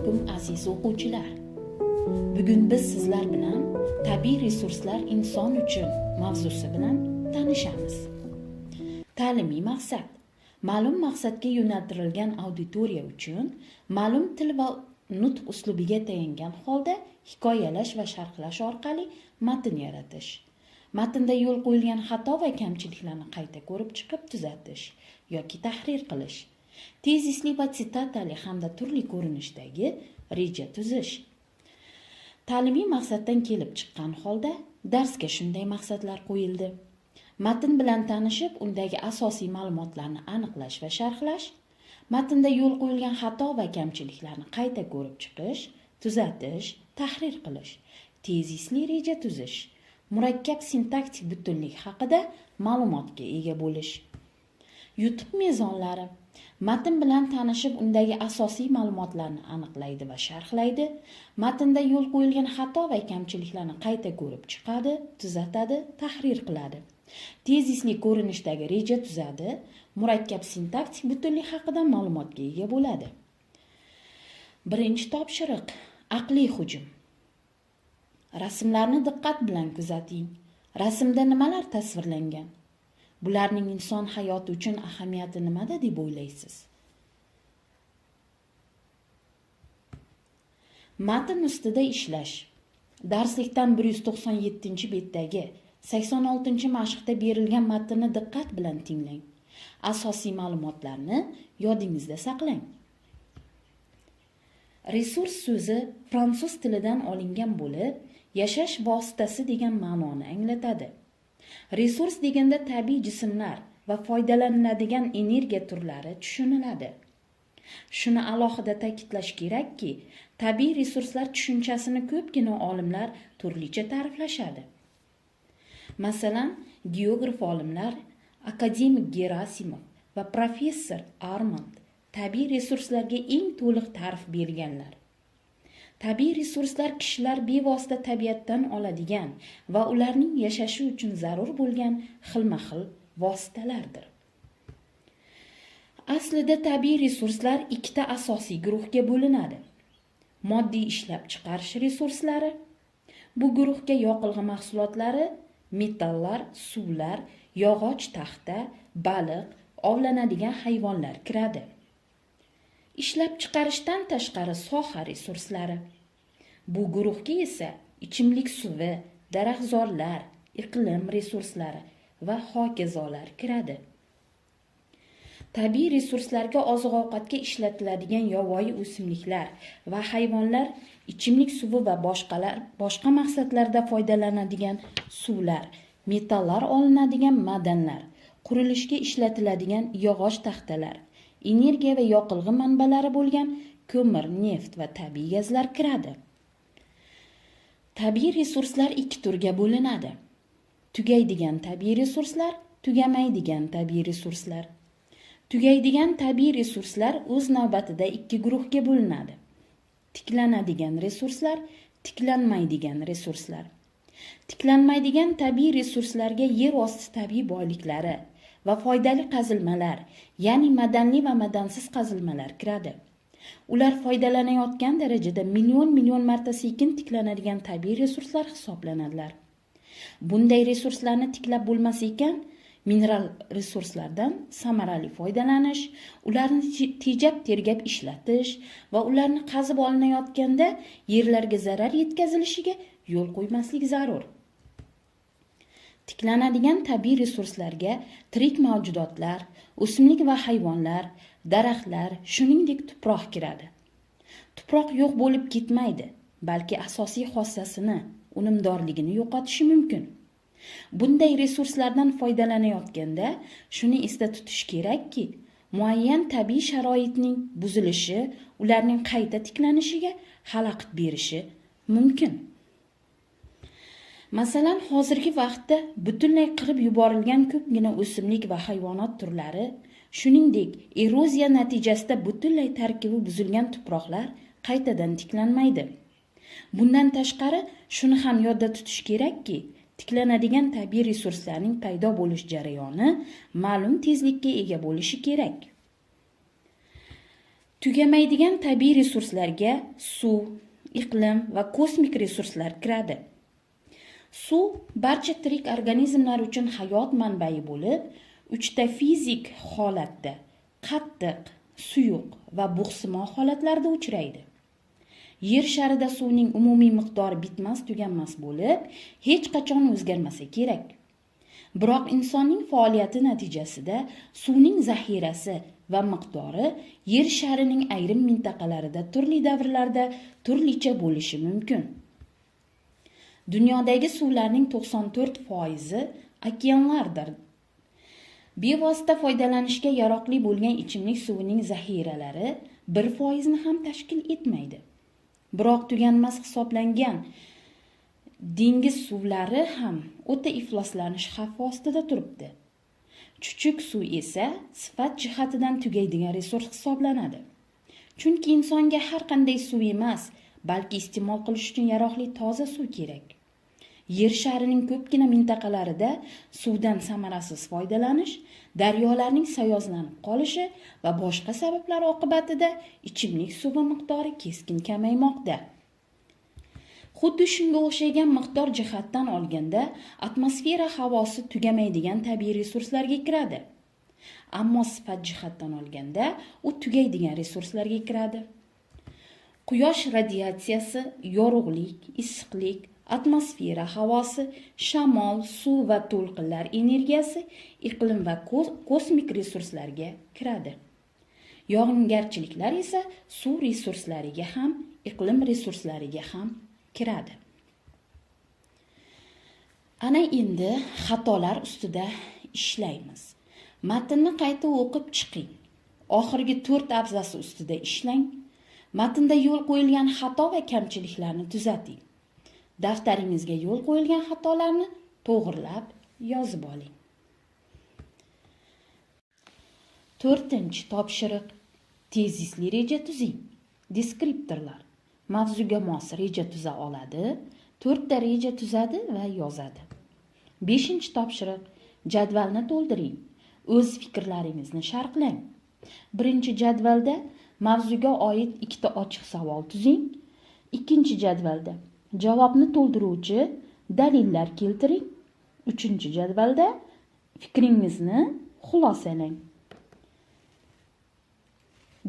Alaykum aziz o'quvchilar. Bugun biz sizlar bilan tabiiy resurslar inson uchun mavzusi bilan tanishamiz. Ta'limiy maqsad: ma'lum maqsadga yo'naltirilgan auditoriya uchun ma'lum til va nutq uslubiga tayangan holda hikoyalash va sharhlash orqali matn yaratish. Matnda yo'l qo'yilgan xato va kamchiliklarni qayta ko'rib chiqib tuzatish yoki tahrir qilish. Tezisli va sitatali hamda turli ko'rinishdagi reja tuzish. Ta'limiy maqsaddan kelib chiqqan holda darsga shunday maqsadlar qo'yildi. Matn bilan tanishib, undagi asosiy ma'lumotlarni aniqlash va sharhlash, matnda yo'l qo'yilgan xato va kamchiliklarni qayta ko'rib chiqish, tuzatish, tahrir qilish, tezisli reja tuzish, murakkab sintaktik butunlik haqida ma'lumotga ega bo'lish. Yutuq mezonlari: matn bilan tanishib, undagi asosiy ma'lumotlarni aniqlaydi va sharhlaydi, matnda yo'l qo'yilgan xato va kamchiliklarni qayta ko'rib chiqadi, tuzatadi, tahrir qiladi. Tezisli ko'rinishdagi reja tuzadi, murakkab sintaktik butunlik haqida ma'lumotga ega bo'ladi. Birinchi topshiriq: aqliy hujum. Rasmlarni diqqat bilan kuzating. Rasmda nimalar tasvirlangan? Bularning inson hayoti uchun ahamiyati nimada deb o'ylaysiz? Matn ustida ishlash. Darslikdan 197-betdagi 86-mashqda berilgan matnni diqqat bilan tinglang. Asosiy ma'lumotlarni yodingizda saqlang. Resurs so'zi fransuz tilidan olingan bo'lib, yashash vositasi degan ma'noni anglatadi. Resurs deganda tabiiy jismlar va foydalaniladigan energiya turlari tushuniladi. Shuni alohida ta'kidlash kerakki, tabiiy resurslar tushunchasini ko'pgina olimlar turlicha ta'riflashadi. Masalan, geograf olimlar akademik Gerasimov va professor Armand tabiiy resurslarga eng to'liq ta'rif berganlar. Tabiiy resurslar kishilar bevosita tabiatdan oladigan va ularning yashashi uchun zarur bo'lgan xilma-xil vositalardir. Aslida tabiiy resurslar ikkita asosiy guruhga bo'linadi. Moddiy ishlab chiqarish resurslari. Bu guruhga yoqilg'i mahsulotlari, metallar, suvlar, yog'och, taxta, baliq, ovlanadigan hayvonlar kiradi. Ishlab chiqarishdan tashqari soha resurslari. Bu guruhga esa ichimlik suvi, daraxtzorlar, iqlim resurslari va hokazolar kiradi. Tabiiy resurslarga oziq-ovqatga ishlatiladigan yovvoyi o'simliklar va hayvonlar, ichimlik suvi va boshqa maqsadlarda foydalanadigan suvlar, metallar olinadigan madanlar, qurilishga ishlatiladigan yog'och taxtalar, energiya va yoqilg'i manbalari bo'lgan ko'mir, neft va tabiiy gazlar kiradi. Tabiiy resurslar ikki turga bo'linadi. Tugaydigan tabiiy resurslar, tugamaydigan tabiiy resurslar. Tugaydigan tabiiy resurslar o'z navbatida ikki guruhga bo'linadi. Tiklanadigan resurslar, tiklanmaydigan resurslar. Tiklanmaydigan tabiiy resurslarga yer osti tabiiy boyliklari va foydali qazilmalar, ya'ni madanli va madansiz qazilmalar kiradi. Ular foydalanayotgan darajada million-million marta sekin tiklanadigan tabiiy resurslar hisoblanadilar. Bunday resurslarni tiklab bo'lmas ekan, mineral resurslardan samarali foydalanish, ularni tejab tergab ishlatish va ularni qazib olinayotganda yerlarga zarar yetkazilishiga yo'l qo'ymaslik zarur. Tiklanadigan tabiiy resurslarga tirik mavjudotlar, o'simlik va hayvonlar, daraxtlar, shuningdek tuproq kiradi. Tuproq yo'q bo'lib ketmaydi, balki asosiy xossasini, unumdorligini yo'qotishi mumkin. Bunday resurslardan foydalanayotganda shuni esda tutish kerakki, muayyan tabiiy sharoitning buzilishi ularning qayta tiklanishiga xalaqit berishi mumkin. Masalan, hozirgi vaqtda butunlay qirib yuborilgan ko'pgina o'simlik va hayvonot turlari, shuningdek, eroziya natijasida butunlay tarkibi buzilgan tuproqlar qaytadan tiklanmaydi. Bundan tashqari, shuni ham yodda tutish kerakki, tiklanadigan tabiiy resurslarning paydo bo'lish jarayoni ma'lum tezlikka ega bo'lishi kerak. Tugamaydigan tabiiy resurslarga suv, iqlim va kosmik resurslar kiradi. Suv barcha tirik organizmlar uchun hayot manbai bo'lib, uchta fizik holatda qattiq, suyuq va bug'simon holatlarda uchraydi. Yer sharida suvning umumiy miqdori bitmas tuganmas bo'lib, hech qachon o'zgarmasa kerak. Biroq insonning faoliyati natijasida suvning zaxirasi va miqdori yer sharining ayrim mintaqalarida turli davrlarda turlicha bo'lishi mumkin. Dunyodagi suvlarning 94% okeanlardir. Bevosita foydalanishga yaroqli bo'lgan ichimlik suvining zaxiralari 1% ni ham tashkil etmaydi. Biroq tuganmas hisoblangan dengiz suvlari ham o'ta ifloslanish xavfi ostida turibdi. Chuchuk suv esa sifat jihatidan tugaydigan resurs hisoblanadi. Chunki insonga har qanday suv emas, balki iste'mol qilish uchun yaroqli toza suv kerak. Yer sharining ko'pgina mintaqalarida suvdan samarasiz foydalanish, daryolarning sayozlanib qolishi va boshqa sabablar oqibatida ichimlik suvi miqdori keskin kamaymoqda. Xuddi shunga o'xshagan miqdor jihatdan olganda atmosfera havosi tugamaydigan tabiiy resurslarga kiradi. Ammo sifat jihatdan olganda u tugaydigan resurslarga kiradi. Quyosh radiatsiyasi, yorug'lik, issiqlik, atmosfera havosi, shamol, suv va to'lqinlar energiyasi iqlim va kosmik resurslarga kiradi. Yog'ingarchiliklar esa suv resurslariga ham, iqlim resurslariga ham kiradi. Ana endi xatolar ustida ishlaymiz. Matnni qayta o'qib chiqing. Oxirgi 4 abzasi ustida ishlang. Matnda yo'l qo'yilgan xato va kamchiliklarni tuzating. Daftaringizga yo'l qo'yilgan xatolarni to'g'rilab yozib oling. 4-topshiriq. Tezisli reja tuzing. Deskriptorlar mavzuga mos reja tuza oladi, 4 ta reja tuzadi va yozadi. 5-topshiriq. Jadvalni to'ldiring. O'z fikrlaringizni sharhlang. 1-jadvalda mavzuga oid 2 ta ochiq savol tuzing. 2-jadvalda javobni to'ldiruvchi dalillar keltiring. 3-jadvalda fikringizni xulosalang.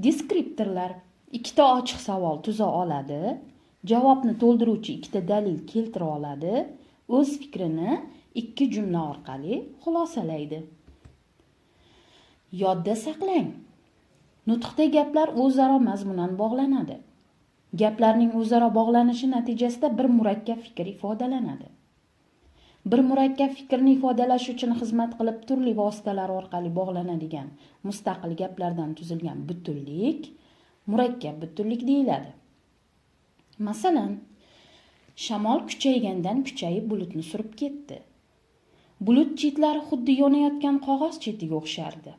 Deskriptorlar 2 ta ochiq savol tuza oladi, javobni to'ldiruvchi 2 ta dalil keltira oladi, o'z fikrini 2 jumla orqali xulosalaydi. Yodda saqlang. Nutqda gaplar o'zaro mazmunan bog'lanadi. Gaplarning o'zaro bog'lanishi natijasida bir murakkab fikr ifodalanadi. Bir murakkab fikrni ifodalash uchun xizmat qilib turli vositalar orqali bog'lanadigan mustaqil gaplardan tuzilgan butunlik murakkab butunlik deyiladi. Masalan, shamol kuchaygandan kuchayib bulutni surib ketdi. Bulut chetlari xuddi yonayotgan qog'oz chetiga o'xshardi.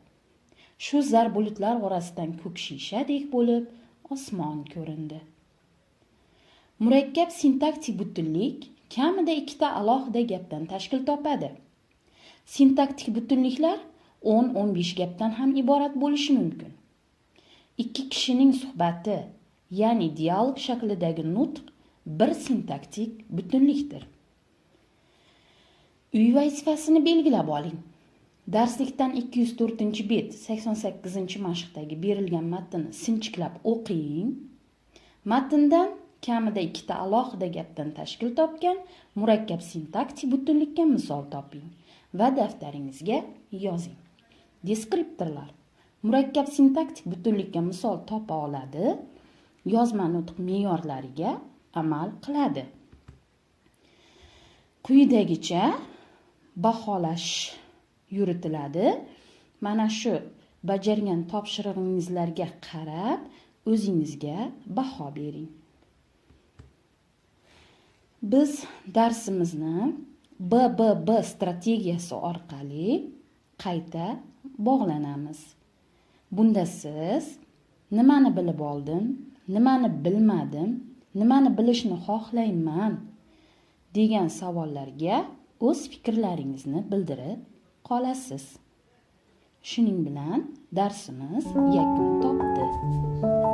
Shu zar bulutlar orasidan ko'k shishadek bo'lib osmon ko'rindi. Murakkab sintaktik butunlik kamida 2 ta alohida gapdan tashkil topadi. Sintaktik butunliklar 10-15 gapdan ham iborat bo'lishi mumkin. 2 kishining suhbati, ya'ni dialog shaklidagi nutq bir sintaktik butunlikdir. Uy vazifasini belgilab oling. Darslikdan 204-bet 88-mashqdagi berilgan matnni sinchiklab o'qing. Matndan kamida 2 ta alohida gapdan tashkil topgan murakkab sintaktik butunlikka misol toping va daftaringizga yozing. Deskriptorlar murakkab sintaktik butunlikka misol topa oladi, yozma nutq me'yorlariga amal qiladi. Quyidagicha baholash yuritiladi. Mana shu bajargan topshirig'ingizlarga qarab o'zingizga baho bering. Biz darsimizni BBB strategiyasi orqali qayta bog'lanamiz. Bunda siz nimani bilib oldim, nimani bilmadim, nimani bilishni xohlayman degan savollarga o'z fikrlaringizni bildirib qolasiz. Shuning bilan darsimiz yakun topdi.